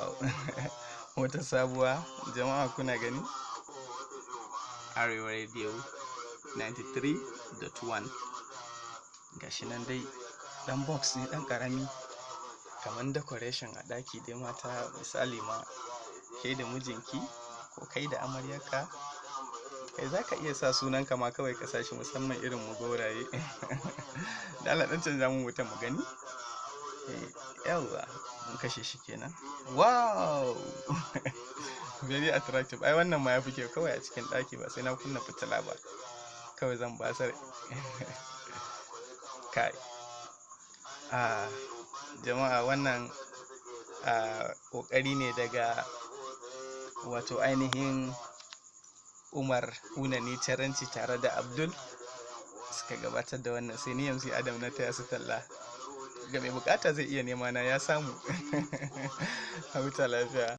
Wow! Wata sabuwa, jama'a, kuna gani? Arewa Radio 93.1. Gashi nan dai ɗan box ne ɗan ƙarami kamar decoration a ɗaki dai. Mata, misali ma kai da mijinki ko kai da amaryarka, kai za ka iya sa sunanka ma kawai ka sa shi, musamman irin mu gwauraye. Da Allah ɗan canza mun wutan mu gani. Eh, yawwa, mun kashe shi kenan. Wow! Very attractive. Ai wannan ma yafi kyau kawai a cikin ɗaki, ba sai na kunna fitila ba. Kawai zan basar. Kai. Ah, jama'a, wannan ƙoƙari ne daga wato ainihin Umar Unani Caranci tare da Abdul suka gabatar da wannan, sai ni MC Adam na taya su talla. Ga mai bukata zai iya nema na, ya samu. A huta lafiya.